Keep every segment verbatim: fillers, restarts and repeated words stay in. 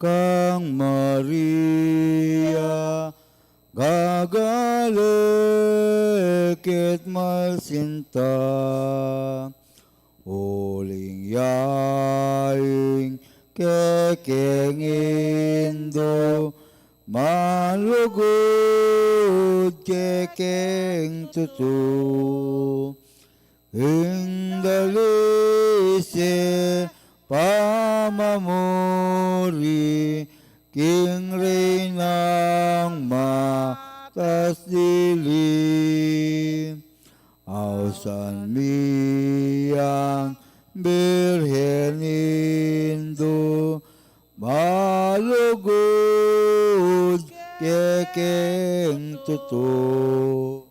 kang Maria, gagale ket malsinta, uling ya ing kekeng Indu, malugud kekeng tutu. Ing dalise pamamuri king Reynang matas dili. Ausan mi yang Birhen Indu, malugud kekeng tutu.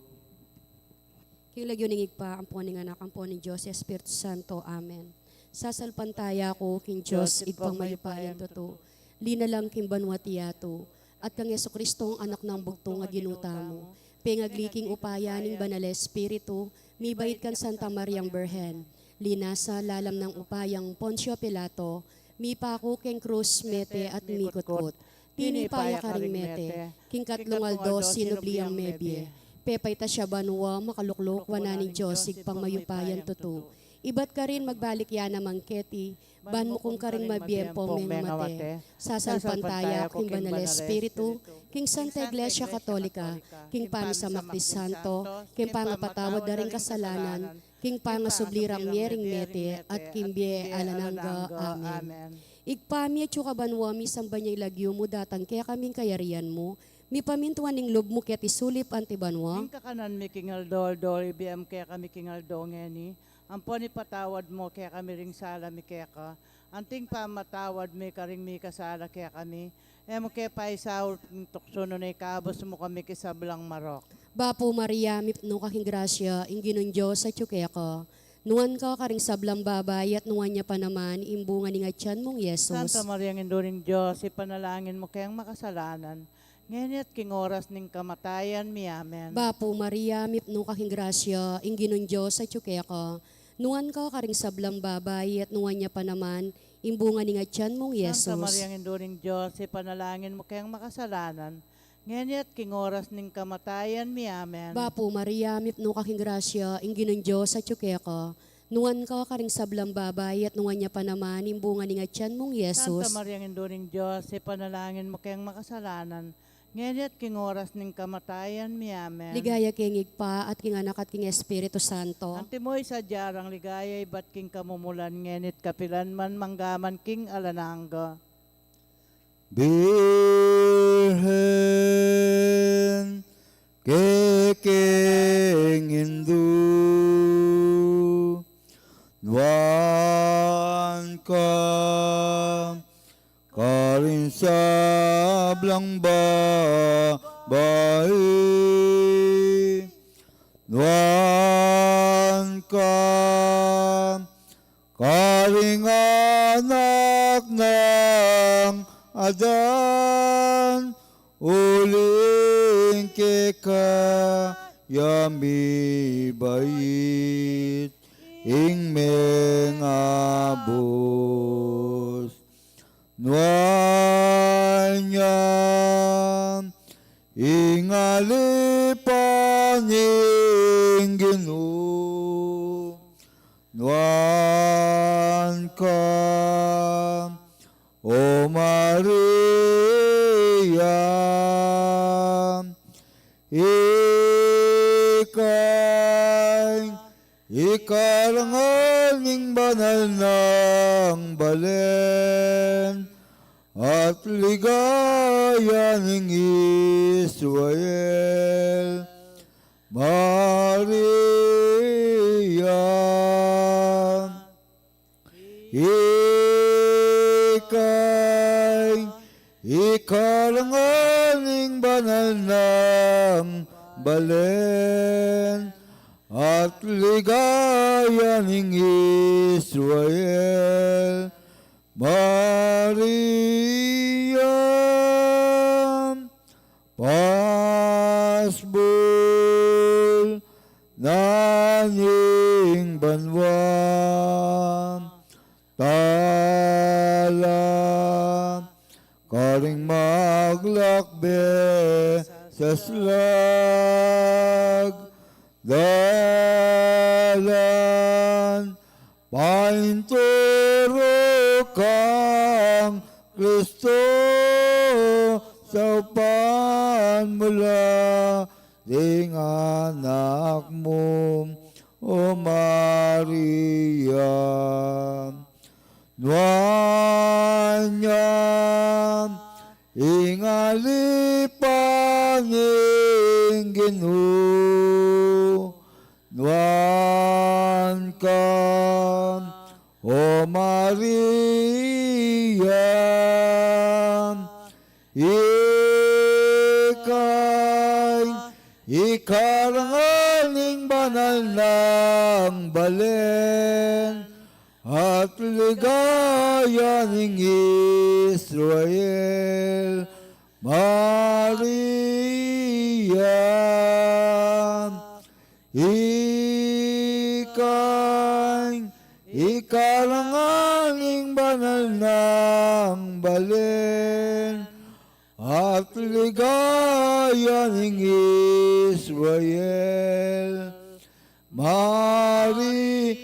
King lagyu ning Ibpa, ampo ning Anak, ampo ning Dios Espiritu Santo. Amen. Sasalpantaya ku king Dios, Ibpang mayupayang tutu. Linalang king banua at yatu, at kang Jesucristong Anak nang bugtung a Ginu tamu, pengagli king upaya ning Banal Espiritu, mibait kang Santa Mariang Birhen, linasa lalam nang upayang Poncio Pilato, mipaku keng krus, mete at mikutkut. Tinipa ya karing mete, king katlung aldo sinubli yang mebie. Pepaitas ya banua, makalukluk wanan ning Dios Ibpang mayupayang tutu. Ibat karin magbalik ya naman keti, ban mukum karing mabie ampong mengawate. Sasalpantaya ku king Banal Espiritu, king Santa Iglesia Katolika, king pamisamak di santo, king pangapatawad da ring kasalanan, king pangasubli rang mie ring mete, at king bie alang angga. Amen. Ibpa mi, atsu ka banua, misamban ya ing lagyu mu, datang kekami ing kayarian mu, mipamintuan ing lub mu keti sulip anti banua. Ing kakanan mi king aldo-aldo ibie mu kekami king aldo ngeni, ampon ipatawad mu kekami ring sala mi keka, anting pamamatawad mi karing mikasala kekami. E mu ke paisaul king tuksu, nune ikabus mu kami king sablang marok. Bapu Maria, mipnu ka king grasya, ing Ginung Dios atsu keka. Nuan ka karing sablang babai, at nuan ya pa naman ing bunga ning atian mung Jesus. Santa Maria, Indu ning Dios, ipanalangin mu keng makasalanan, ngeni at king oras ning kamatayan mi. Amen. Bapu Maria, mipnu ka king grasya, ing Ginung Dios atsu keka. Nuan ka karing sablang babai, at nuan ya pa naman ing bunga ning atian mung Jesus. Santa Maria, Indu ning Dios, ipanalangin mu keng makasalanan, ngeni at king oras ning kamatayan mi. Amen. Bapu Maria, mipnu ka king grasya, ing Ginung Dios atsu keka. Nuan ka karing sablang babai, at nuan ya pa naman ing bunga ning atian mung Jesus. Santa Maria, Indu ning Dios, ipanalangin mu keng makasalanan, ngeni at king oras ning kamatayan mi. Amen. Ligaya king Ibpa, at king Anak, at king Espiritu Santo. Antimo ing sadya rang ligaya ibat king kamumulan, ngeni at kapilan man, mangga man king alang angga. Birhen, kekeng Indu, nuan ka karing sablang babai, nuan ka karing anak nang Adan, uling keka ya mibait ing mengabus. Nuan ya ing alipan ning Ginu. Nuan ka, O Maria, ika ing ikarangal ning banal nang balen, at ligaya ning Israel, Maria. Ika ing ikarangal ning banal nang balen, at ligaya ning Israel, Maria. Pasbul na ning banua, tala Akbe sa slag dalan, painturu kang Kristo, saupan mu la ding anak mu, O Maria. Nuan ya ing alipan ning Ginu, nuan ka, O Maria. Ika ing ikarangal ning banal nang balen, at ligaya ning Israel, Maria. Ika ing ikarangal ning banal nang balen, at ligaya ning Israel, Maria.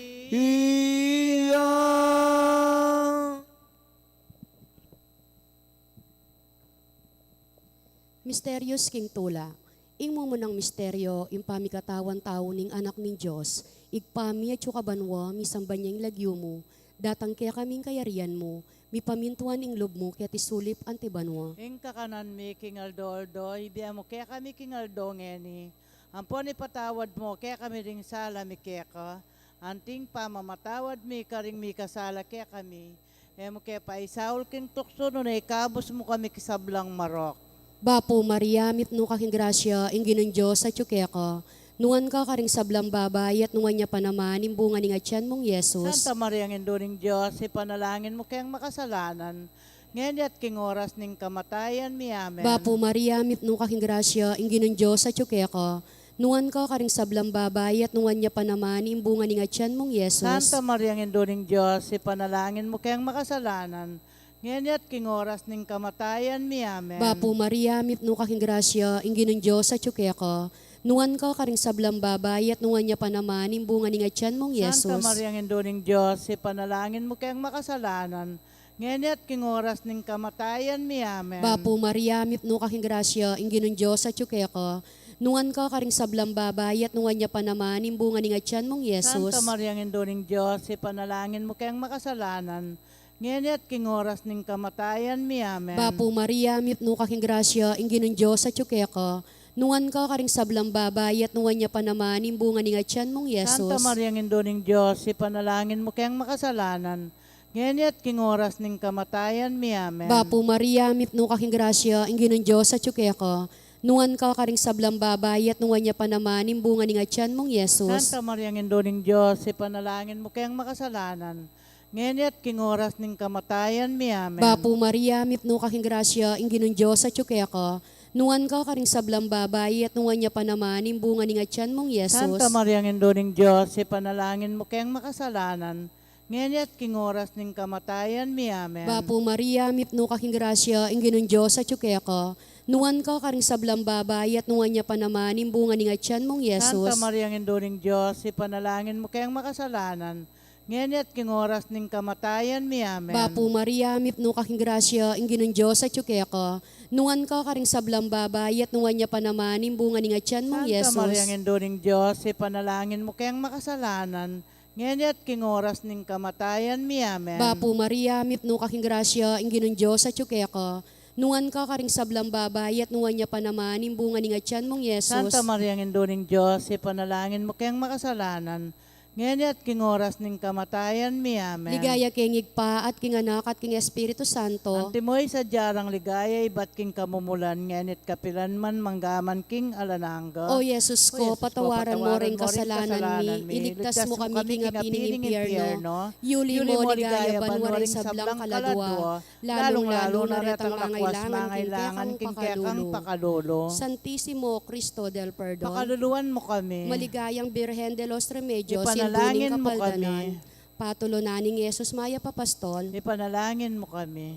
Misterios king tula. Ing mumunang misterio, ing pamikatawan tau ning Anak ning Dios. Ibpa mi, atsu ka banua, misamban ya ing lagyu mu, datang kekami ing kayarian mu, mipamintuan ing lub mu keti sulip anti banua. Ing kakanan mi king aldo-aldo, ibie mu kekami king aldo ngeni, ampon ipatawad mu kekami ding sala mi keka, anti ing pamamatawad mi karing mikasala kekami. E mu ke paisaul king tuksu, nune ikabus mu kami king sablang marok. Bapu Maria, mitmu ka king grasya, ing Ginung Dios atyu keka. Nuan ka karing sablang babai, at nuan ya pa naman ing bunga ning atian mung Jesus. Santa Maria, Indu ning Dios, ipanalangin mu keng makasalanan, ngeni at king oras ning kamatayan mi. Amen. Bapu Maria, mitmu ka king grasya, ing Ginung Dios atyu keka. Nuan ka karing sablang babai, at nuan ya pa naman ing bunga ning atian mung Jesus. Santa Maria, Indu ning Dios, ipanalangin mu keng makasalanan, ngeni at king oras ning kamatayan mi. Amen. Bapu Maria, mitmu ka king grasya, ing Ginung Dios atyu keka. Nuan ka karing sablang babai, at nuan ya pa naman ing bunga ning atian mung Jesus. Santa Maria, Indu ning Dios, ipanalangin mu keng makasalanan, ngeni at king oras ning kamatayan mi. Amen. Bapu Maria, mitmu ka king grasya, ing Ginung Dios atyu keka. Nuan ka karing sablang babai, at nuan ya pa naman ing bunga ning atian mung Jesus. Santa Maria, Indu ning Dios, ipanalangin mu keng makasalanan, ngeni at king oras ning kamatayan mi. Amen. Bapu Maria, mitmu ka king grasya, ing Ginung Dios atyu keka. Nuan ka karing sablang babai, at nuan ya pa naman ing bunga ning atian mung Jesus. Santa Maria, Indu ning Dios, ipanalangin mu keng makasalanan, ngeni at king oras ning kamatayan mi. Amen. Bapu Maria, mitmu ka king grasya, ing Ginung Dios atyu keka. Nuan ka karing sablang babai, at nuan ya pa naman ing bunga ning atian mung Jesus. Santa Maria, Indu ning Dios, ipanalangin mu keng makasalanan, ngeni at king oras ning kamatayan mi. Amen. Bapu Maria, mitmu ka king grasya, ing Ginung Dios atyu keka. Nuan ka karing sablang babai, at nuan ya pa naman ing bunga ning atian mung Jesus. Santa Maria, Indu ning Dios, ipanalangin mu keng makasalanan, ngeni at king oras ning kamatayan mi. Amen. Bapu Maria, mitmu ka king grasya, ing Ginung Dios atyu keka. Nuan ka karing sablang babai, at nuan ya pa naman ing bunga ning atian mung Jesus. Santa Maria, Indu ning Dios, ipanalangin mu keng makasalanan, ngeni at king oras ning kamatayan mi. Amen. Bapu Maria, mitmu ka king grasya, ing Ginung Dios atyu keka. Nuan ka karing sablang babai, at nuan ya pa naman ing bunga ning atian mung Jesus. Santa Maria, Indu ning Dios, ipanalangin mu keng makasalanan, ngeni at king oras ning kamatayan mi. Amen. Bapu Maria, mitmu ka king grasya, ing Ginung Dios atyu keka. Nuan ka karing sablang babai, at nuan ya pa naman ing bunga ning atian mung Jesus. Santa Maria, Indu ning Dios, ipanalangin mu keng makasalanan, ngeni at king oras ning kamatayan mi. Amen. Ligaya king Ibpa, at king Anak, at king Espiritu Santo. Antimo ing sadya rang ligaya ibat king kamumulan, ngeni at kapilan man, mangga man king alang angga. O Jesus ko, patawaran mo ring kasalanan mi, iligtas mo kami king api ning impyerno, yuli mo ligaya banua ring sablang kaladua, lalung-lalu na retang mangailangan king kekang pakalulu. Santisimo Cristo del Perdon, pakaluluan mo kami. Maligayang Birhen de los Remedios, ipanalangin mo kami. Patulunan ning Jesus mayap a pastol, ipanalangin mo kami.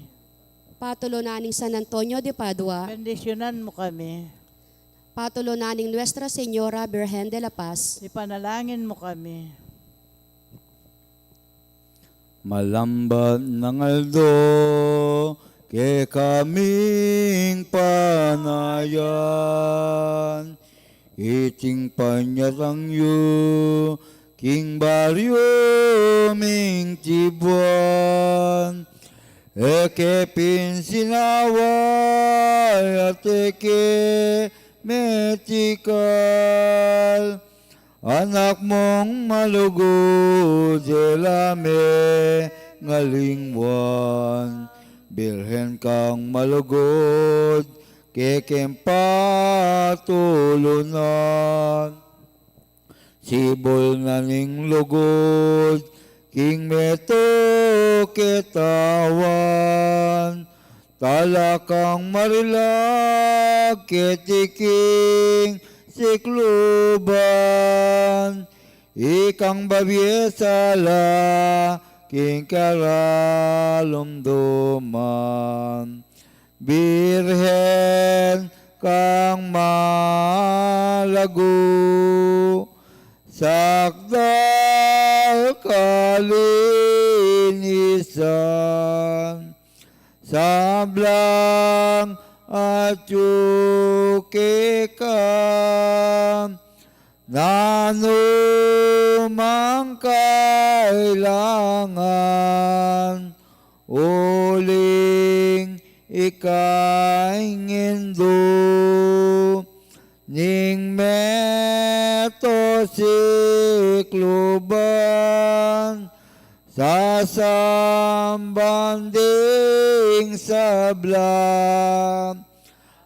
Patulunan ning San Antonio de Padua. Bendisyunan mu kami. Patulunan ning Nuestra Señora Birhen de la Paz. Ipanalangin mu kami. Malambat nang aldo, kekaming panayan, iting panyatang yu, king baryu ming Tibuan, e ke pin sinaway at e ke metikal, anak mung malugud, e la mengalingwan, Birhen kang malugud, kekeng patulunan. Sibul na ning lugud, king meto ketawan, talakang marilag keti king sikluban, ikang babie sala king karalumduman. Birhen kang malagu, sakdal kalinisan, sablang atyu keka, nanu mang kailangan, uling ika ing indu ning meto sikluban, sasamban ding sabla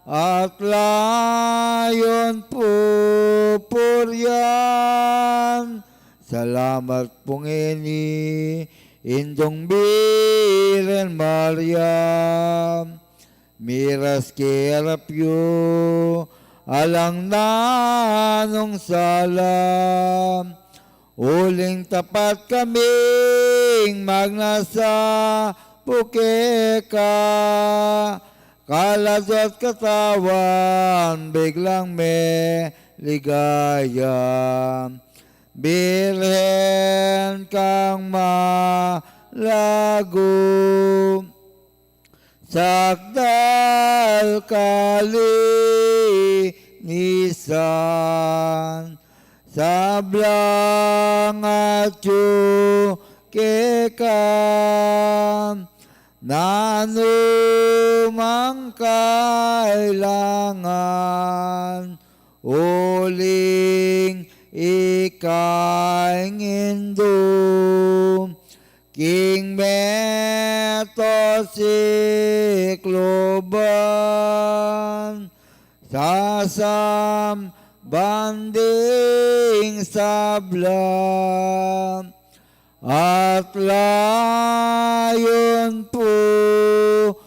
at layun pupurian. Salamat pu ngeni, Indung Birhen Maria, miras ke arap yu alang nanung sala, uling tapat kaming magnasa pu keka, kaladwa at katawan biglang meligaya. Birhen kang malagu, sakdal kalinisan, sablang atyu keka, nanu mang kailangan, uling ika ing indu king meto sikluban, sasamban ding sabla at layun pupurian.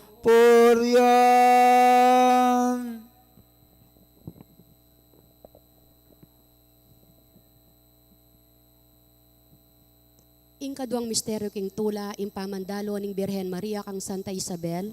Ing kaduang misteryu king tula, ing pamandalo ning Birhen Maria kang Santa Isabel.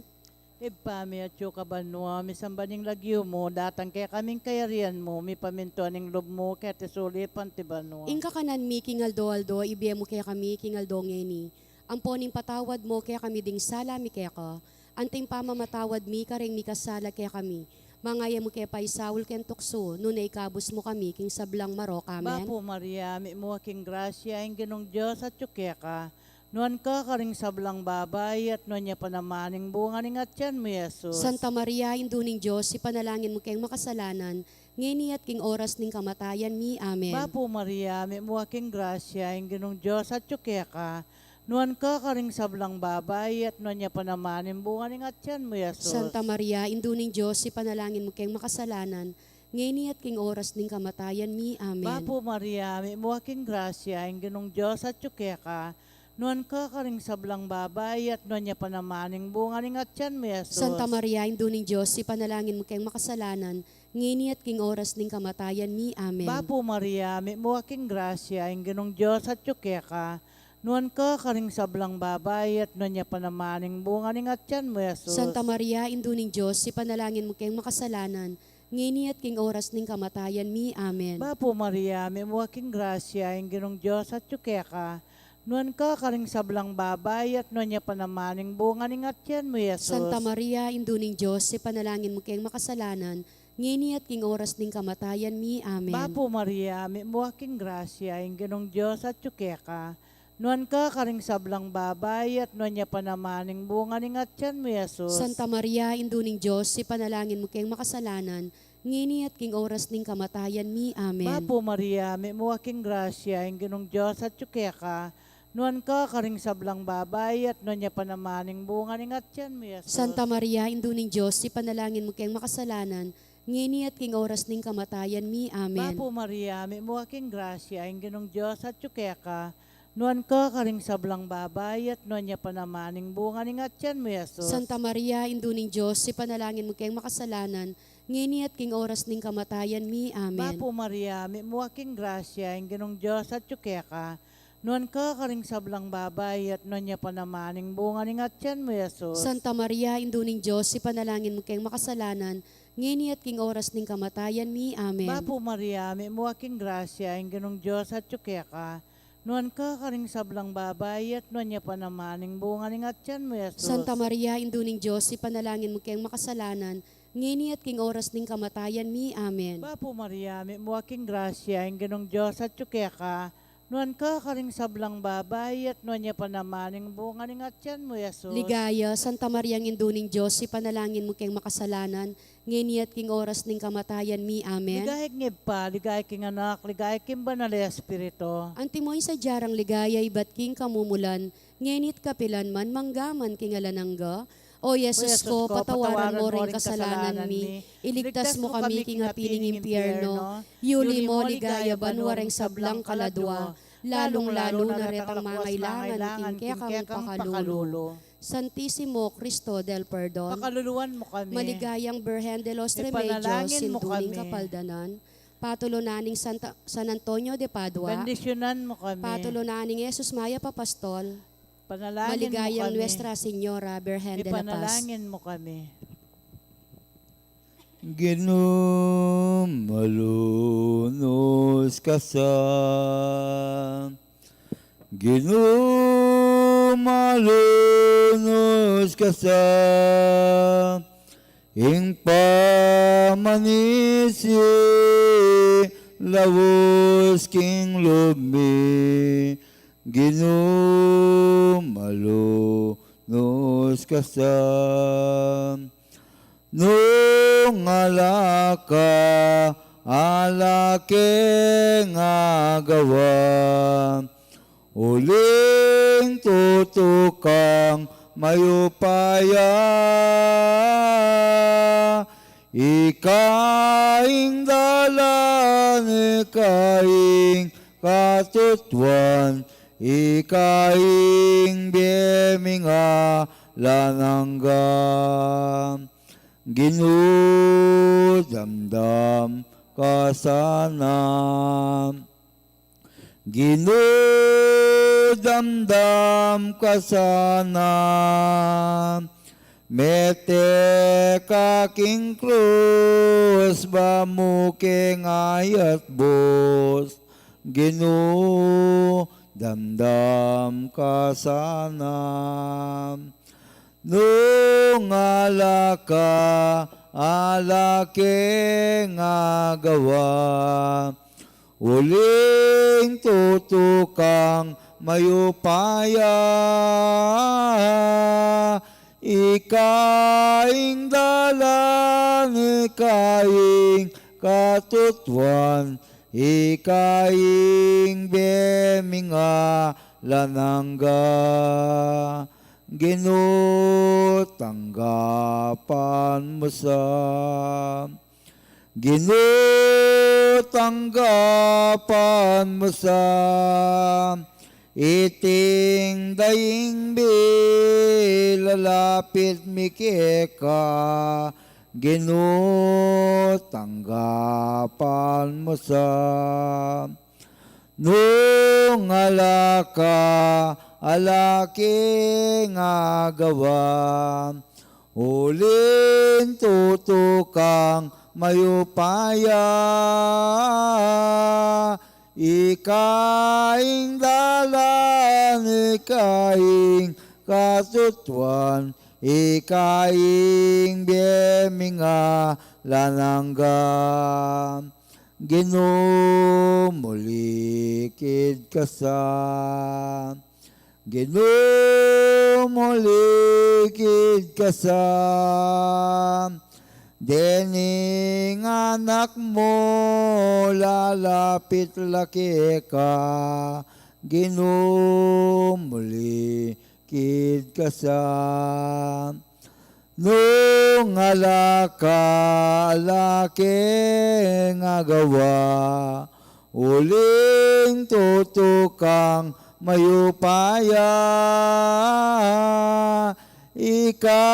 Ibpa mi, atsu ka banua, misamban ing lagyu mu, datang kekami ing kayarian mu, mipamintuan ing lub mu keti sulip anti banua. Ing kakanan mi king aldo-aldo ibie mu kekami king aldo ngeni. Ampo ing patawad mu kekami ding sala mi keka, anti ing pamamatawad mi karing mikasala kekami. Manga e mu ke paisaul king tuksu, nune ikabus mu kami king sablang marok. Amen. Bapu Maria, mitmu ka king grasya, ing Ginung Dios atyu keka. Nuan ka karing sablang babai, at nuan ya pa naman ing bunga ning atian mu, Jesus. Santa Maria, Indu ning Dios, ipanalangin mu keng makasalanan, ngeni at king oras ning kamatayan mi. Amen. Bapu Maria, mitmu ka king grasya, ing Ginung Dios atyu keka. Nuan ka karing sablang babai, at nuan ya pa naman ing bunga ning atian mu, Jesus. Santa Maria, Indu ning Dios, ipanalangin mu keng makasalanan, ngeni at king oras ning kamatayan mi. Amen. Bapu Maria, mitmu ka king grasya, ing Ginung Dios atyu keka. Nuan ka karing sablang babai, at nuan ya pa naman ing bunga ning atian mu, Jesus. Santa Maria, Indu ning Dios, ipanalangin mu keng makasalanan, ngeni at king oras ning kamatayan mi. Amen. Bapu Maria, mitmu ka king grasya, ing Ginung Dios atyu keka. Nuan ka karing sablang babai, at nuan ya pa naman ing bunga ning atian mu, Jesus. Santa Maria, Indu ning Dios, ipanalangin mu keng makasalanan, ngeni at king oras ning kamatayan mi. Amen. Bapu Maria, mitmu ka king grasya, ing Ginung Dios atyu keka. Nuan ka karing sablang babai, at nuan ya pa naman ing bunga ning atian mu, Jesus. Santa Maria, Indu ning Dios, ipanalangin mu keng makasalanan, ngeni at king oras ning kamatayan mi. Amen. Bapu Maria, mitmu ka king grasya, ing Ginung Dios atyu keka. Nuan ka karing sablang babai, at nuan ya pa naman ing bunga ning atian mu, Jesus. Santa Maria, Indu ning Dios, ipanalangin mu keng makasalanan, ngeni at king oras ning kamatayan mi. Amen. Bapu Maria, mitmu ka king grasya, ing Ginung Dios atyu keka. Nuan ka karing sablang babai, at nuan ya pa naman ing bunga ning atian mu, Jesus. Santa Maria, Indu ning Dios, ipanalangin mu keng makasalanan, ngeni at king oras ning kamatayan mi. Amen. Bapu Maria, mitmu ka king grasya, ing Ginung Dios atyu keka. Nuan ka karing sablang babai, at nuan ya pa naman ing bunga ning atian mu, Jesus. Santa Maria, Indu ning Dios, ipanalangin mu keng makasalanan, ngeni at king oras ning kamatayan mi. Amen. Bapu Maria, mitmu ka king grasya, ing Ginung Dios atyu keka. Nuan ka karing sablang babai, at nuan ya pa naman ing bunga ning atian mu, Jesus. Santa Maria, Indu ning Dios, ipanalangin mu keng makasalanan, ngeni at king oras ning kamatayan mi. Amen. Bapu Maria, mitmu ka king grasya, ing Ginung Dios atyu keka. Nuan ka karing sablang babai, at nuan ya pa naman ing bunga ning atian mu, Jesus. Santa Maria, Indu ning Dios, ipanalangin mu keng makasalanan, ngeni at king oras ning kamatayan mi. Amen. Bapu Maria, mitmu ka king grasya, ing Ginung Dios atyu keka. Nuan ka karing sablang babai, at nuan ya pa naman ing bunga ning atian mu, Jesus. Ligaya, Santa Maria, Indu ning Dios, ipanalangin mu keng makasalanan, ngeni at king oras ning kamatayan mi. Amen. Ligaya king Ibpa, ligaya king Anak, ligaya king Banal a Espiritu. Antimo ing sadya rang ligaya ibat king kamumulan, ngeni at kapilan man, mangga man king alang angga. O Jesus ko, patawaran mo ring kasalanan mi, iligtas mo kami king api ning impyerno, yuli mo ligaya banua reng sablang kaladua, lalung-lalu na retang mangailangan king kekang pakalulu. Santisimo Cristo del Perdon, pakaluluan mo kami. Maligayang Birhen de los Remedios, ipanalangin mo kami. Indu ning Kapaldanan, patulunan ning Santa, San Antonio de Padua, bendisyunan mo kami. Patulunan ning Jesus Mayap a Pastol, panalangin mo kami. Maligayang Nuestra Señora, Birhen de la Paz, ipanalangin mo kami. Ginu, malunus ka sa. Ginu, malunus ka sa. Ing pamanisi laus king lub mi. Ginu, malunus ka sa. Nung ala ka, ala keng agawa, uling tutu kang mayupaya. Ika ing dalan, ika ing katutuan, ika ing bie ming alang angga. Ginu, damdam ka sana. Ginu, damdam ka sana. Mete ka king krus, ba mu keng ayat bus. Ginu, damdam ka sana. Nung ala ka, ala keng agawa, uling tutu kang mayupaya. Ika ing dalan, ika ing katutuan, ika ing bie ming alang angga. Ginu, tanggapan mu sa. Ginu, tanggapan mu sa. Iting daing milalapit mi keka. Ginu, tanggapan mu sa. Nung ala ka ala king agawa, uling tutukang mayupaya, ika ing dalan, ika ing katutuan, ika ing bie ming alang angga. Ginu, mulikid ka sa. Ginu, mulikid ka sa. Dening anak mu, lalapit la keka. Ginu, mulikid ka sa. Nung ala ka ala king agawa, uling tutukang mayupaya, ika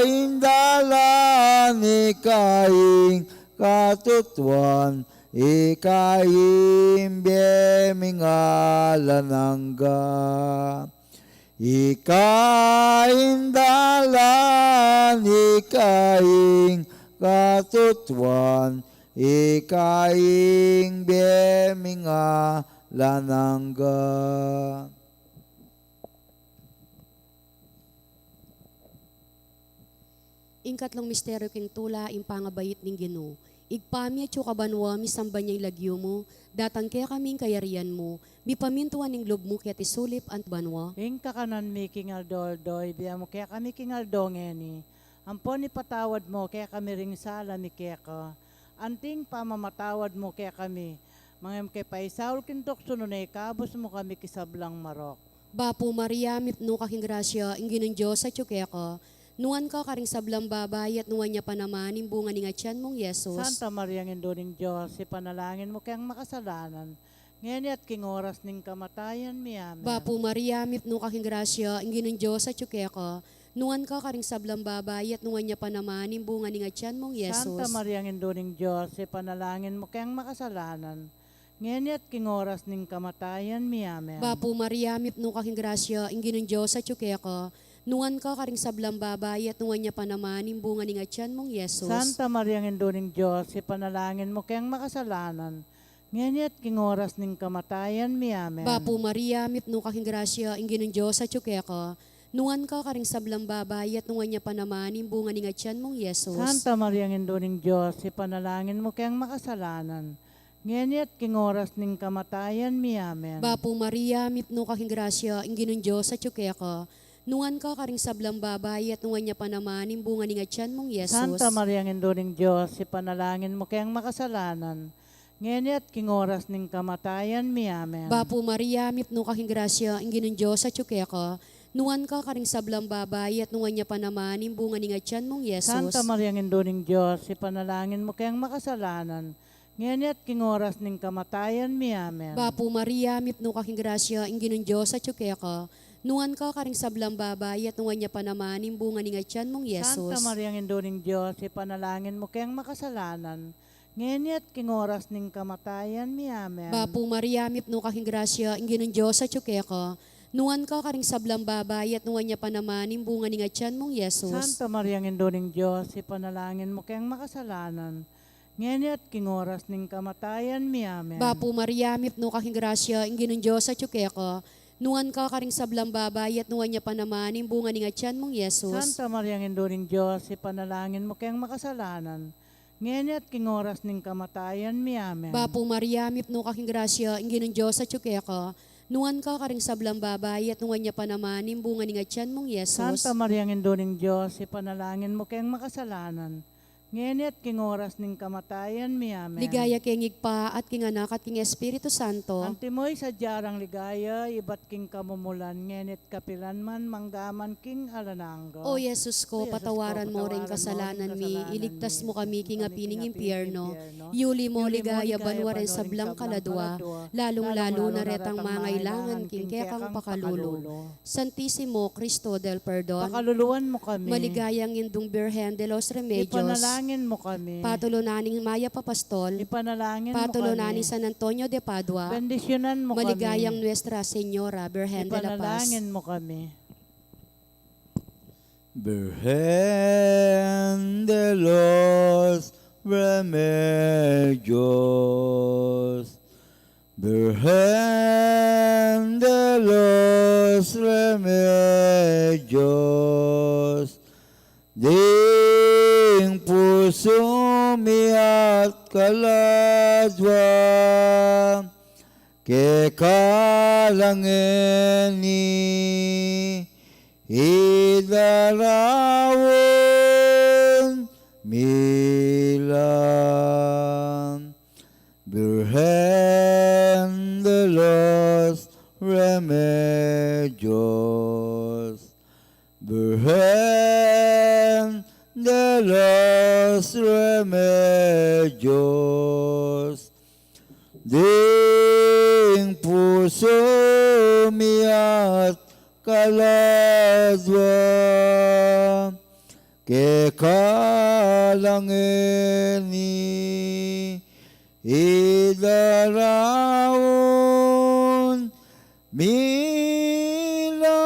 ing dalan, ika ing katutuan, ika ing bie ming alang angga. Ika ing dalan, ika ing katutuan, ika ing bie ming alang angga. Ing katlung misteryu king tula, ing pangabait ning Ginu. Ibpa mi, atsu ka banua, misamban ya ing lagyu mu, datang kekami ing kayarian mu, mipamintuan ing lub mu keti sulip anti banua. Ing kakanan mi king aldo-aldo, ibie mu kekami king aldo ngeni. Ampon ipatawad mu kekami ring sala mi keka, anti ing pamamatawad mu kekami. Manga e mu ke paisaul king tuksu, nune ikabus mu kami king sablang marok. Bapu Maria, mipnu ka king grasya, ing Ginung Dios atyu keka. Nuan ka karing sablang babai, at nuan ya pa naman ing bunga ning atian mung Jesus. Santa Maria, Indu ning Dios, ipanalangin mu keng makasalanan, ngeni at king oras ning kamatayan mi. Amen. Bapu Maria, mipnu ka king grasya, ing Ginung Dios atyu keka. Nuan ka karing sablang babai, at nuan ya pa naman ing bunga ning atian mung Jesus. Santa Maria, Indu ning Dios, ipanalangin mu keng makasalanan, ngeni at king oras ning kamatayan mi. Amen. Bapu Maria, mipnu ka king grasya, ing Ginung Dios atyu keka. Nuan ka karing sablang babai, at nuan ya pa naman ing bunga ning atian mung Jesus. Santa Maria, Indu ning Dios, ipanalangin mu keng makasalanan, ngeni at king oras ning kamatayan mi. Amen. Bapu Maria, mipnu ka king grasya, ing Ginung Dios atyu keka. Nuan ka karing sablang babai, at nuan ya pa naman ing bunga ning atian mung Jesus. Santa Maria, Indu ning Dios, ipanalangin mu keng makasalanan, ngeni at king oras ning kamatayan mi. Amen. Bapu Maria, mipnu ka king grasya, ing Ginung Dios atyu keka. Nuan ka karing sablang babai, at nuan ya pa naman ing bunga ning atian mung Jesus. Santa Maria, Indu ning Dios, ipanalangin mu keng makasalanan, ngeni at king oras ning kamatayan mi. Amen. Bapu Maria, mipnu ka king grasya, ing Ginung Dios atyu keka. Nuan ka karing sablang babai, at nuan ya pa naman ing bunga ning atian mung Jesus. Santa Maria, Indu ning Dios, ipanalangin mu keng makasalanan, ngeni at king oras ning kamatayan mi. Amen. Bapu Maria, mipnu ka king grasya, ing Ginung Dios atyu keka. Nuan ka karing sablang babai, at nuan ya pa naman ing bunga ning atian mung Jesus. Santa Maria, Indu ning Dios, ipanalangin mu keng makasalanan, ngeni at king oras ning kamatayan mi. Amen. Bapu Maria, mipnu ka king grasya, ing Ginung Dios atyu keka. Nuan ka karing sablang babai, at nuan ya pa naman ing bunga ning atian mung Jesus. Santa Maria, Indu ning Dios, ipanalangin mu keng makasalanan, ngeni at king oras ning kamatayan mi. Amen. Bapu Maria, mipnu ka king grasya, ing Ginung Dios atyu keka. Nuan ka karing sablang babai, at nuan ya pa naman ing bunga ning atian mung Jesus. Santa Maria, Indu ning Dios, ipanalangin mu keng makasalanan, ngeni at king oras ning kamatayan mi. Amen. Bapu Maria, mipnu ka king grasya, ing Ginung Dios atyu keka. Nuan ka karing sablang babai, at nuan ya pa naman ing bunga ning atian mung Jesus. Santa Maria, Indu ning Dios, ipanalangin mu keng makasalanan, ngeni at king oras ning kamatayan mi. Amen. Ligaya king Ibpa, at king Anak, at king Espiritu Santo. Antimo ing sadya rang ligaya, ibat king kamumulan, ngeni at kapilan man, mangga man king alang angga. O Jesus ko, patawaran mo ring kasalanan mi, iligtas mo kami king api ning impyerno, yuli mo king ligaya banua reng sablang kaladua, lalung-lalu na retang mangailangan king kekang pakalulu. Santisimo Cristo del Perdon, pakaluluan mo kami. Maligayang Indung Birhen de los Remedios, Ipanalangin mu kami. Patulunan ning mayap a pastol. Ipanalangin mu kami. Patulunan ning San Antonio de Padua. Bendisyunan mu kami. Maligayang Nuestra Señora, Birhen de la Paz. Ipanalangin mu kami. Virgen de los Remedios, Virgen de los Remedios, ding pusu mi at kaladwa, keka la ngeni idaraun mi la. Virgen de los Remedios, Virgen de los Remedios, ding pusu mi at kaladwa, keka la ngeni idaraun mi la.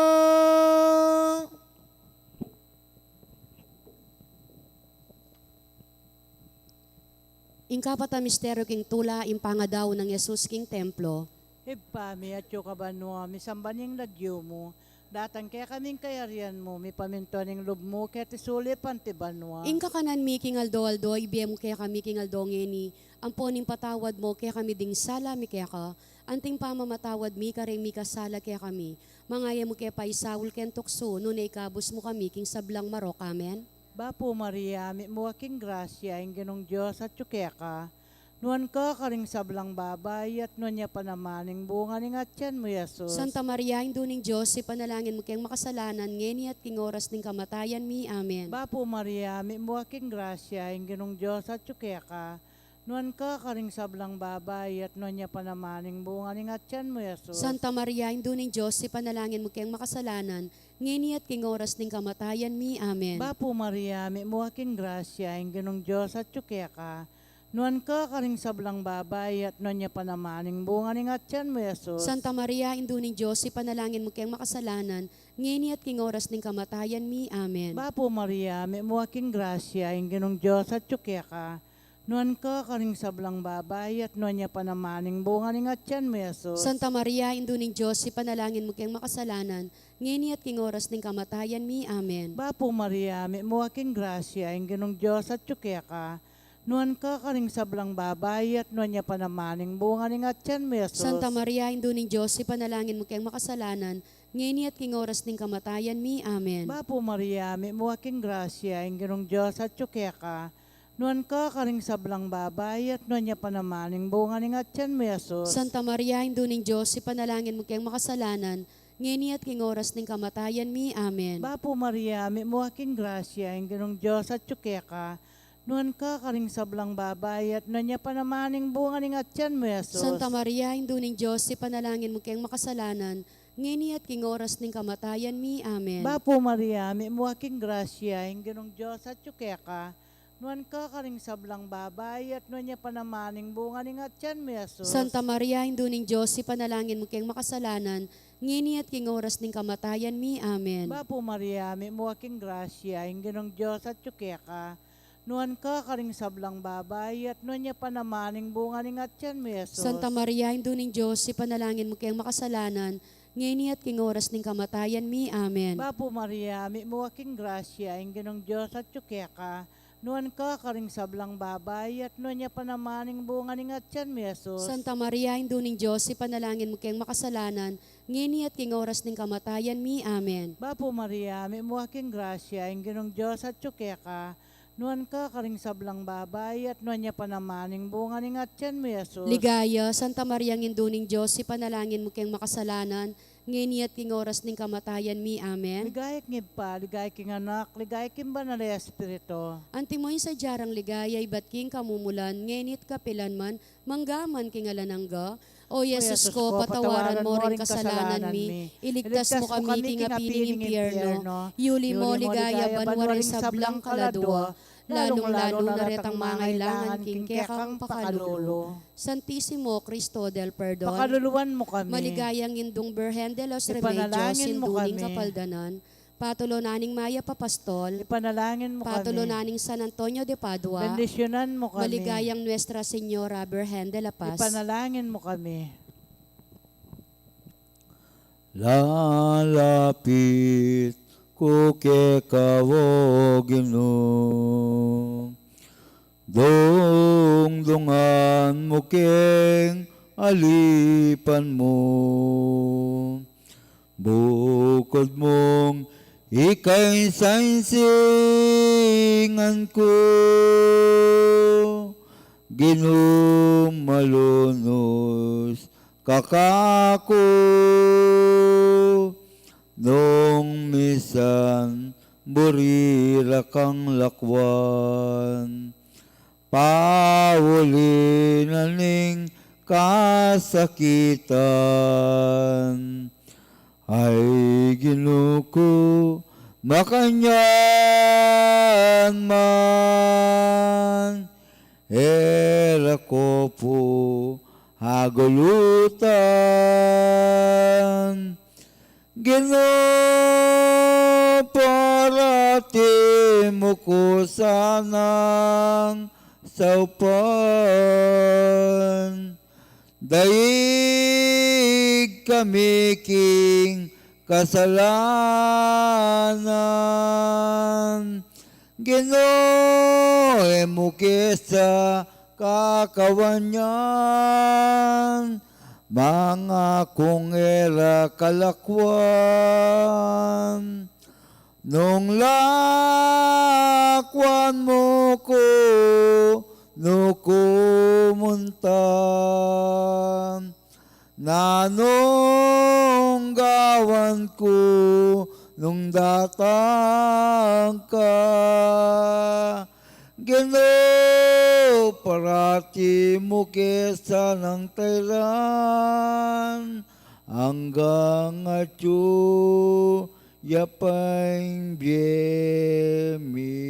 Ing kapat a misteryu king tula, ing pangadaun nang Jesus king templo. Ibpa mi, atsu ka banua, misamban ya ing lagyu mu, datang kekami ing kayarian mu, mipamintuan ing lub mu keti sulip anti banua. Ing kakanan mi king aldo-aldo ibie mu kekami king aldo ngeni, ampo ing patawad mu kekami ding sala mi keka, anti ing pamamatawad mi kareng mikasala kekami. Manga e mu ke paisaul king tuksu, nune ikabus mu kami king sablang marok. Amen. Bapu Maria, mitmu ka king grasya, ing Ginung Dios atyu keka. Nuan ka karing sablang babai, at nuan ya pa naman ing bunga ning atian mu, Jesus. Santa Maria, Indu ning Dios, ipanalangin mu keng makasalanan, ngeni at king oras ning kamatayan mi. Amen. Bapu Maria, mitmu ka king grasya, ing Ginung Dios atyu keka. Nuan ka karing sablang babai, at nuan ya pa naman ing bunga ning atian mu, Jesus. Santa Maria, Indu ning Dios, ipanalangin mu keng makasalanan, ngeni at king oras ning kamatayan mi. Amen. Bapu Maria, mitmu ka king grasya, ing Ginung Dios atyu keka. Nuan ka karing sablang babai, at nuan ya pa naman ing bunga ning atian mu, Jesus. Santa Maria, Indu ning Dios, ipanalangin mu keng makasalanan, ngeni at king oras ning kamatayan mi. Amen. Bapu Maria, mitmu ka king grasya, ing Ginung Dios atyu keka. Nuan ka karing sablang babai, at nuan ya pa naman ing bunga ning atian mu, Jesus. Santa Maria, Indu ning Dios, ipanalangin mu keng makasalanan, ngeni at king oras ning kamatayan mi. Amen. Bapu Maria, mitmu ka king grasya, ing Ginung Dios atyu keka. Nuan ka karing sablang babai, at nuan ya pa naman ing bunga ning atian mu, Jesus. Santa Maria, Indu ning Dios, ipanalangin mu keng makasalanan, ngeni at king oras ning kamatayan mi. Amen. Bapu Maria, mitmu ka king grasya, ing Ginung Dios atyu keka. Nuan ka karing sablang babai, at nuan ya pa naman ing bunga ning atian mu, Jesus. Santa Maria, Indu ning Dios, ipanalangin mu keng makasalanan, ngeni at king oras ning kamatayan mi. Amen. Bapu Maria, mitmu ka king grasya, ing Ginung Dios atyu keka. Nuan ka karing sablang babai, at nuan ya pa naman ing bunga ning atian mu, Jesus. Santa Maria, Indu ning Dios, ipanalangin mu keng makasalanan, ngeni at king oras ning kamatayan mi. Amen. Bapu Maria, mitmu ka king grasya, ing Ginung Dios atyu keka. Nuan ka karing sablang babai, at nuan ya pa naman ing bunga ning atian mu, Jesus. Santa Maria, Indu ning Dios, ipanalangin mu keng makasalanan, ngeni at king oras ning kamatayan mi. Amen. Bapu Maria, mitmu ka king grasya, ing Ginung Dios atyu keka. Nuan ka karing sablang babai, at nuan ya pa naman ing bunga ning atian mu, Jesus. Santa Maria, Indu ning Dios, ipanalangin mu keng makasalanan, ngeni at king oras ning kamatayan mi. Amen. Bapu Maria, mitmu ka king grasya, ing Ginung Dios atyu keka. Nuan ka karing sablang babai, at nuan ya pa naman ing bunga ning atian mu, Jesus. Santa Maria, Indu ning Dios, ipanalangin mu keng makasalanan, ngeni at king oras ning kamatayan mi. Amen. Bapu Maria, mitmu ka king grasya, ing Ginung Dios atyu keka. Nuan ka karing sablang babai, at nuan ya pa naman ing bunga ning atian mu, Jesus. Ligaya, Santa Maria, Indu ning Dios, ipanalangin mu keng makasalanan, ngeni at king oras ning kamatayan mi. Amen. Ligaya king Ibpa, ligaya king Anak, ligaya king Banal a Espiritu. Antimo ing sadya rang ligaya ibat king kamumulan, ngeni at kapilan man, mangga man king alang angga. O Jesus ko, patawaran mo ring kasalanan mi, iligtas mo kami king api ning impyerno, yuli mo ligaya banua ring sablang kaladua, lalung-lalu na retang mangailangan king kekang pakalulu. Santisimo Cristo del Perdon, pakaluluan mu kami. Maligayang Indung Birhen de los Remedios, ipanalangin mu kami. Indu ning kapaldanan, patulunan ning mayap a pastol, ipanalangin mu kami. Patulunan ning San Antonio de Padua, bendisyunan mu kami. Maligayang Nuestra Señora Birhen de la Paz, ipanalangin mu kami. Lalapit ku keka, o Ginu, dungdungan mu keng alipan mu. Bukud mung ika ing saisingan ku, Ginu, malunus ka kaku, nung misan buri ra kang lakwan, pauli na ning kasakitan. Ay Ginu ku, makanyan man, e ra ku pu agulutan. Ginu, parati mu ku sanang saupan. Daig kami king kasalanan. Ginu, e mu ke sa kakawanyan, mangakung e ra kalakwan. Nung lakwan mu ku, nu ku munta? Nanung gawan ku nung datang ka? Ginu, parati mu ke sanang tairan, anggang atyu ya pa ing bie mi.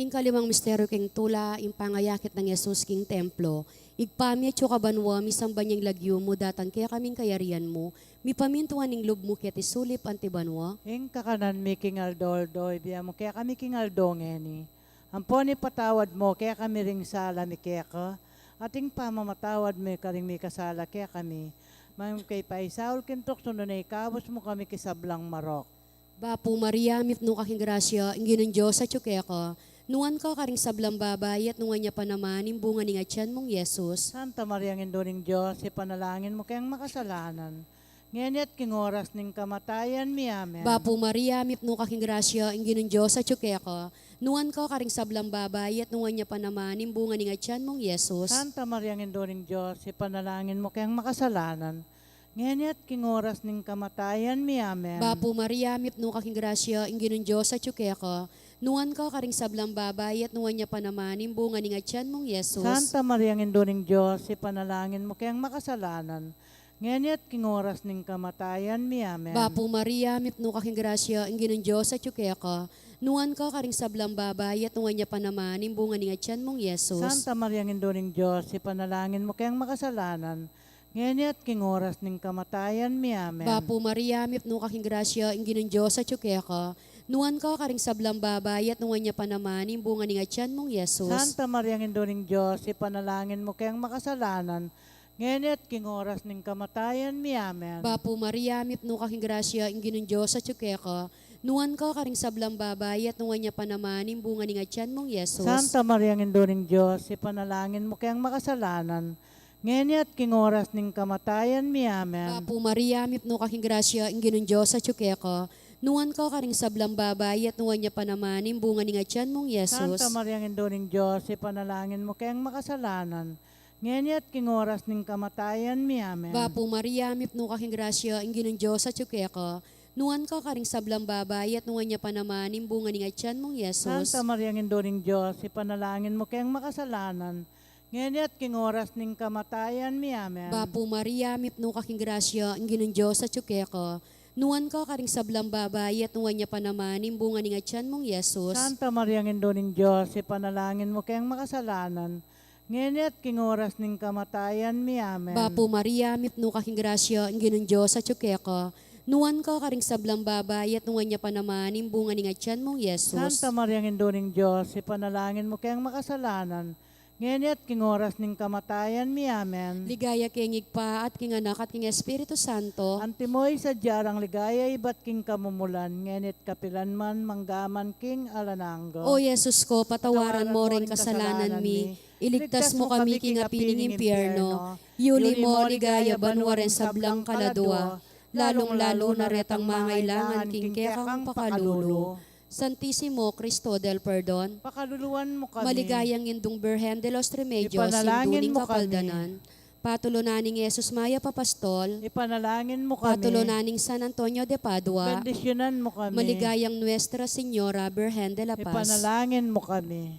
Ing kalimang misteryu king tula, ing pangayakit nang Jesus king templo. Ibpa mi, atsu ka banua, misamban ya ing lagyu mu, datang kekami ing kayarian mu, mipamintuan ing lub mu keti sulip anti banua. Ing kakanan mi king aldo-aldo, ibie mu kekami king aldo ngeni. Ampon ipatawad mu kekami ring sala mi keka, ating pamamatawad mi karing mikasala kekami. Manga e mu ke paisaul king tuksu, nune ikabus mu kami king sablang marok. Bapu Maria, mipnu ka king grasya, ing Ginung Dios atyu keka. Nuan ka karing sablang babai, at nuan ya pa naman ing bunga ning atyan mung Jesus. Santa Maria, Indu ning Dios, ipanalangin mu keng makasalanan, ngeni at king oras ning kamatayan mi. Amen. Bapu Maria, mipnu ka king grasya, ing Ginung Dios atyu keka. Nuan ka karing sablang babai, at nuan ya pa naman ing bunga ning atyan mung Jesus. Santa Maria, Indu ning Dios, ipanalangin mu keng makasalanan, ngeni at king oras ning kamatayan mi. Amen. Bapu Maria, mipnu ka king grasya, ing Ginung Dios atyu keka. Nuan ka karing sablang babai, at nuan ya pa naman ing bunga ning atyan mung Jesus. Santa Maria, Indu ning Dios, ipanalangin mu keng makasalanan, ngeni at king oras ning kamatayan mi. Amen. Bapu Maria, mipnu ka king grasya, ing Ginung Dios atyu keka. Nuan ka karing sablang babai, at nuan ya pa naman ing bunga ning atyan mung Jesus. Santa Maria, Indu ning Dios, ipanalangin mu keng makasalanan, ngeni at king oras ning kamatayan mi. Amen. Bapu Maria, mipnu ka king grasya, ing Ginung Dios atyu keka. Nuan ka karing sablang babai, at nuan ya pa naman ing bunga ning atyan mung Jesus. Santa Maria, Indu ning Dios, ipanalangin mu keng makasalanan, ngeni at king oras ning kamatayan mi. Amen. Bapu Maria, mipnu ka king grasya, ing Ginung Dios atyu keka. Nuan ka karing sablang babai, at nuan ya pa naman ing bunga ning atyan mung Jesus. Santa Maria, Indu ning Dios, ipanalangin mu keng makasalanan, ngeni at king oras ning kamatayan mi. Amen. Bapu Maria, mipnu ka king grasya, ing Ginung Dios atyu keka. Nuan ka karing sablang babai, at nuan ya pa naman ing bunga ning atyan mung Jesus. Santa Maria, Indu ning Dios, ipanalangin mu keng makasalanan, ngeni at king oras ning kamatayan mi. Amen. Bapu Maria, mipnu ka king grasya, ing Ginung Dios atyu keka. Nuan ka karing sablang babai, at nuan ya pa naman ing bunga ning atyan mung Jesus. Santa Maria, Indu ning Dios, ipanalangin mu keng makasalanan, ngeni at king oras ning kamatayan mi. Amen. Bapu Maria, mipnu ka king grasya, ing Ginung Dios atyu keka. Nuan ka karing sablang babai, at nuan ya pa naman ing bunga ning atian mung Jesus. Santa Maria, Indu ning Dios, ipanalangin mu keng makasalanan, ngeni at king oras ning kamatayan mi. Amen. Bapu Maria, mipnu ka king grasya, ing Ginung Dios atyu keka. Nuan ka karing sablang babai, at nuan ya pa naman ing bunga ning atian mung Jesus. Santa Maria, Indu ning Dios, ipanalangin mu keng makasalanan, ngeni at king oras ning kamatayan mi. Amen. Ligaya king Ibpa, at king Anak, at king Espiritu Santo. Antimo ing sadya rang ligaya ibat king kamumulan, ngeni at kapilan man, mangga man king alang angga. O Jesus ko, patawaran mo ring kasalanan mi, iligtas mo kami king api ning impyerno, yuli mo king ligaya banua reng sablang kaladua, lalung-lalu na retang mangailangan king kekang pakalulu. Santisimo Cristo del Perdon, pakaluluan mu kami. Maligayang Indung Birhen de los Remedios, Indu ning Kapaldanan, patulunan ning Jesus Mayap a Pastol, ipanalangin mu kami. Patulunan ning San Antonio de Padua, bendisyunan mu kami. Maligayang Nuestra Señora Birhen de la Paz, ipanalangin mu kami.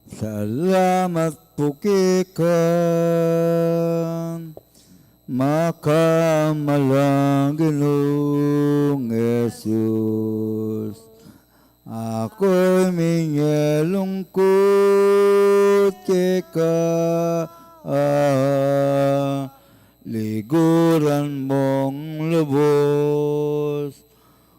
Salamat pu keka, makamalang Ginung Jesus. Ako'y mingelungkut keka, ah, liguran mong lubos.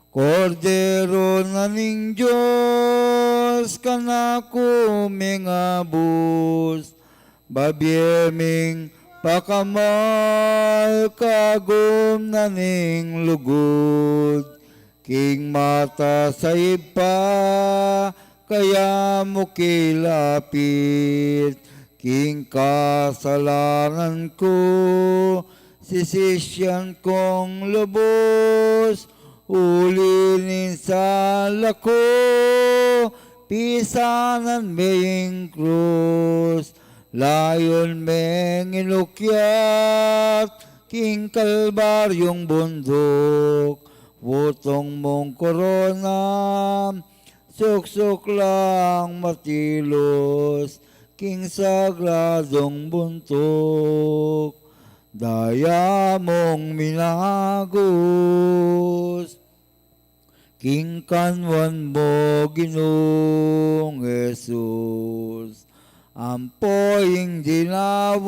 Kordero na ning Dios, kanaku mengabus, babie ming pakamal, kagum na ning lugud, king mata sa Ibpa, kaya mu kilapit, king kasalanan ku, sisisian kung lubus, uli ning sala ku, pisanan me ing krus, layun meng inukyat, king Kalbaryung bunduk, putung mung korona, suksuk lang matilus, king sagradung bunduk, daya mung minagus, king kanwan mu Ginung Jesus. Ampo ing dinaun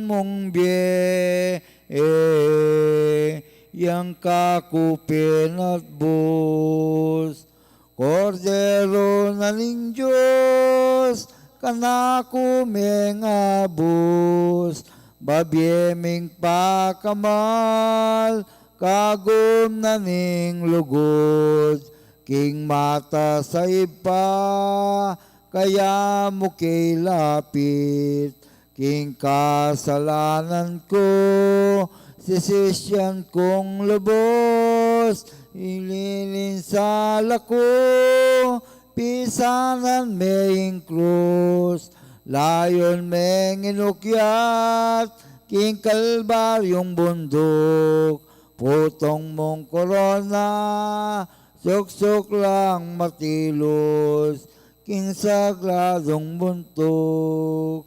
mung bie, yang kaku penatbus. Kordero na ning Dios, kanaku mengabus, babie ming pakamal, kagum na ning lugud, king mata sa Ibpa, kaya mu kilapit, king kasalanan ku, sisisian kung lubus, uli ning sala ku, pisanan me ing krus, layun meng inukyat, king Kalbaryung bunduk, putung mung korona, suksuk lang matilus, king sagradung bunduk.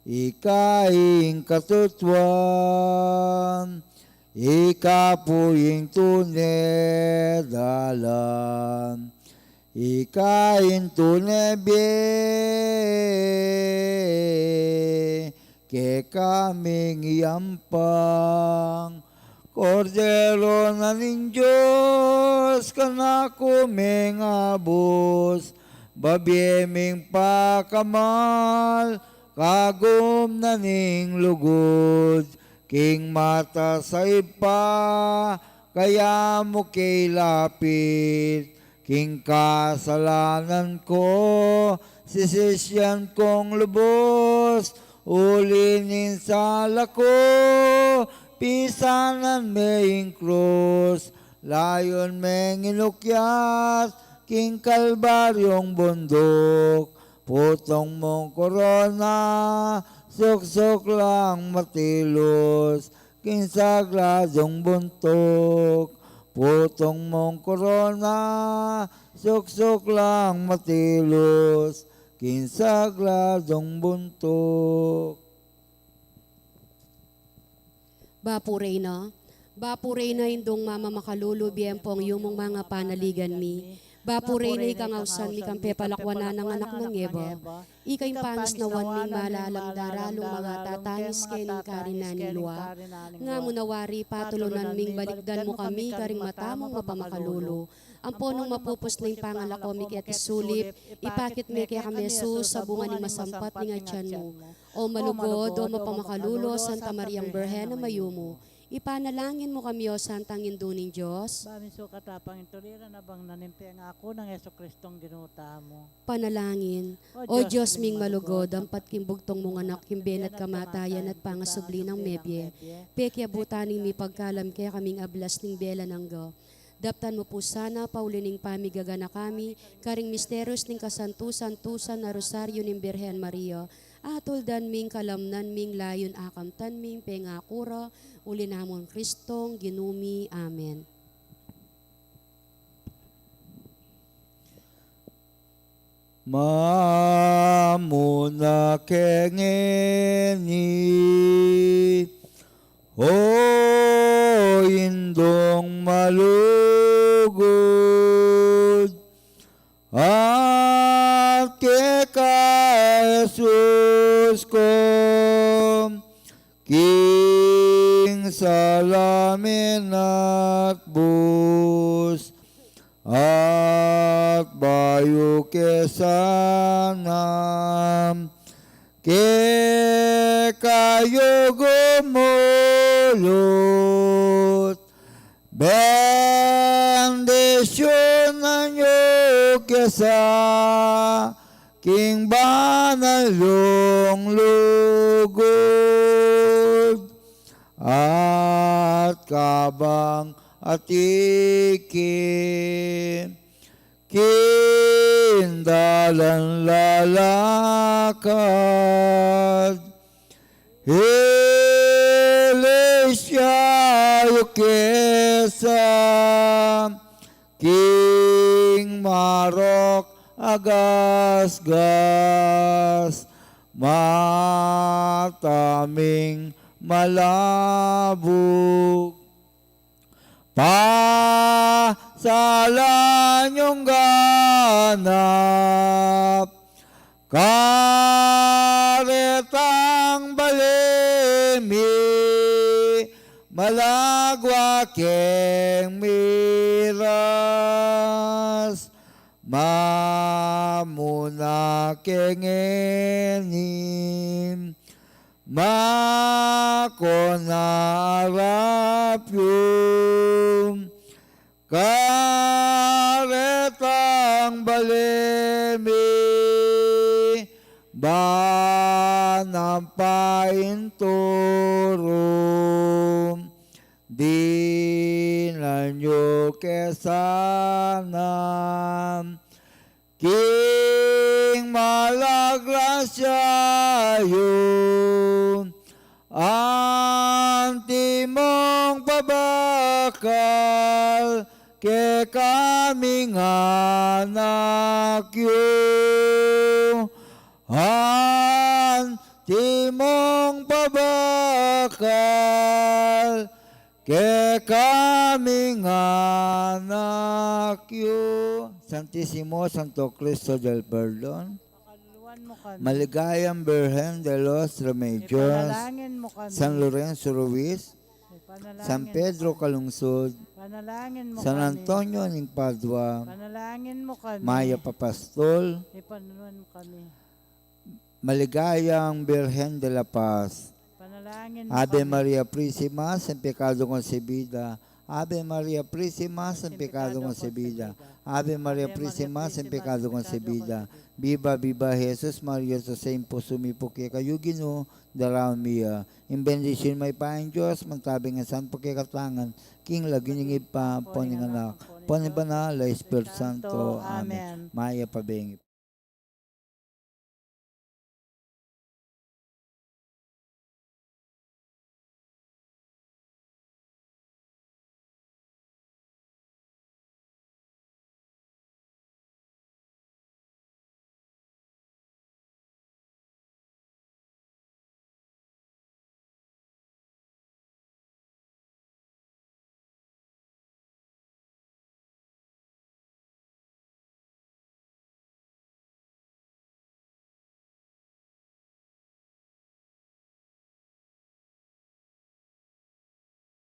Ika ing katutuan, ika pu ing tune dalan, ika ing tune bie, keka ming iampang. Kordero na ning Dios, kanaku mengabus, babie ming pakamal, kagum na ning lugud, king mata sa Ibpa, kaya mu kilapit, king kasalanan ku, sisisian kung lubus, uli ning sala ku, pisanan me ing krus, layun meng inukyat, king Kalbaryung bunduk, putung mung korona, suksuk lang matilus, king sagradung bunduk, putung mung korona, suksuk lang matilus, king sagradung bunduk. Bapu Reyna, Bapu Reyna, Indung mama makalulu, bie ampong yumung manga panaligan mi. Bapu Reyna, ika ing ausan mi kang pepalakwan nang anak nang Eva. Ika ing pangisnawan ming malalam daralung mangatatangis keni king karinan ning lua. Nga mu na wari patulunan ming balikdan mu kami karing mata mung mapamakalulu. Ampo nung mapupus na ing pangalako mi keti sulip, ipakit me kekami i Jesus a bunga ning masampat ning atian mu. O malugud, o mapamakalulu, Santa Mariang Birhen a mayumu, ipanalangin mu kami, O Santang Indu ning Dios. Ba misukat apang ing tuliran a bang na ning pengaku nang Jesucristong Ginu tamu. Panalangin. O Dios ming malugud, ampat king bugtung mung Anak, king bie na at kamatayan at pangasubli nang mebie, pekiabutan ning mipagkalam kekaming ablas ning bie alang angga. Daptan mu pu sana, pauli ning pamigaganaka mi karing misterios ning kasantu-santusan a Rosario ning Birhen Maria, atuldan ming kalamnan ming layun akamtan ming pengaku ra, uli na mung Kristong Ginu mi. Amen. Mamuna ke ngeni, O Indung malugud, at keka Jesus ku, king salamin at bus, at bayu ke sana, keka yu gumulut, bendisyunan yu ke sa king banal yung lugud, at kabang atiki king dalan lalakad, ilisya yu ke sa king marok a gasgas, mata ming malabug, pasalan yung ganap, karetang bale mi, malagwa keng miras, mamuna ke ngeni, mako na arap yu, karetang bale mi, ban ampong turu, dinan yu ke sana king malagrasya yu, antimong pabakal kekaming anak yu, antimong pabakal kekaming anak yu. Santisimo Santo Cristo del Perdon, Pakaluluan mu kami. Maligayang Birhen de los Remedios, Ipanalangin mu kami. San Lorenzo Ruiz, Ipanalangin San mu Pedro kami. Calungsod, Ipanalangin mu San kami. Antonio ning Padua, Ipanalangin mu kami. Mayap a Pastol, Ipanalangin mu kami. Maligayang Birhen de la Paz. Ipanalangin mu Ave kami. Maria Purisima, sin pekado concebida. Ave Maria Purisima, sin pekado concebida. Ave Maria Purisima, sin pekado concebida. Viva, viva Jesus, Maria, Jose, impusu mi pu kekayu Ginu, daraun mi ya. Ing bendisyun ning Mayupayang Dios, mantabi ngan sana pu kekatangan, king lagyu ning Ibpa, ampo ning Anak, ampo ning Banal a Espiritu Santo. Amen. Mayap a bengi.